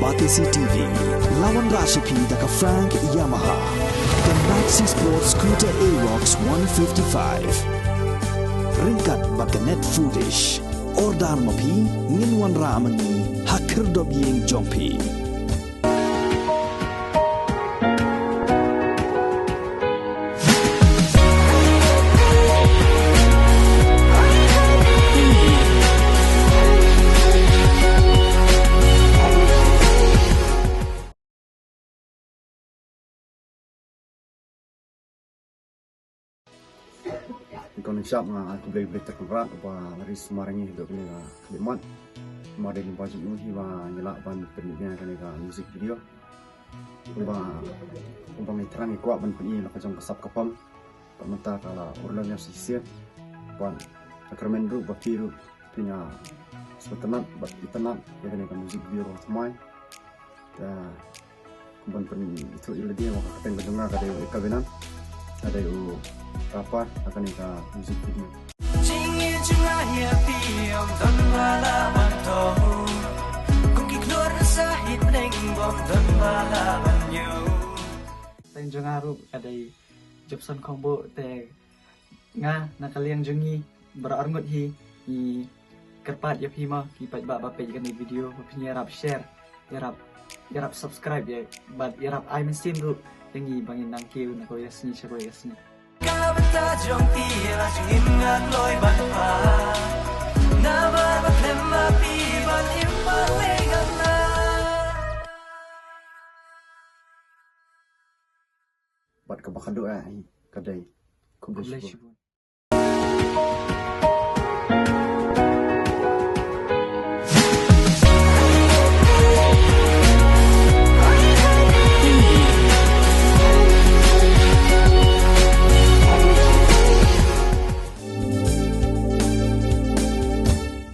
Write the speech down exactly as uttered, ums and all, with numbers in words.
R T C T V, la wanrah sha phi da ka Frank Yamaha, ka Maxi Sport Scooter Aerox one fifty-five. Ryngkat bad ka Net Foodish. Order ma phi, ngin wanrah ma ngi ha khyrdop ïing jong phi. Kong Shap, nga ai khublei khublei ter kyrpad ba la ri sumar ngi dok kane ka khlieh mat. Mar dei ba jong u hi ba ngi lah ban pynmih ïa kane ka music video. Ba, ba ngi thrang ngi kwah ban pynmih la ka jong ka sap ka pam. Ba mynta ka la urlong ïa shisien. Ba ka kyrmen ruh ba phi ruh phi nga sngewtynnat bad itynnat ïa kane ka music video ba thymmai. Te kumban pynithuh ïa lade, ma ka kyrteng ka jong nga ka dei u Eka Binan, ka dei u rapper ha kane ka music video. Jingïeit jong nga ïa phi ym don ba lah ban thoh, kum ki khlur sahit neng bym don ba lah ban ïoh. Kyrteng jong nga ruh ka dei Jepson Khongbuh, te nga na ka liang jong ngi baroh arngut hi, ngi kyrpad ïa phi mo ki paidbah ba peit kane video ba phin ïarap share, ïarap, ïarap subscribe ïa, bad ïarap ai mynsiem ruh ïa ngi ba ngin nang kiew na kawei ka sngi sha kawei ka sngi. Ka bynta jong phi la jong im nga kloi ban phai. Namar ba khlem ma phi ban im ba wei ngan na. Bad kaba khadduh eh, ka dei. Khublei shibun.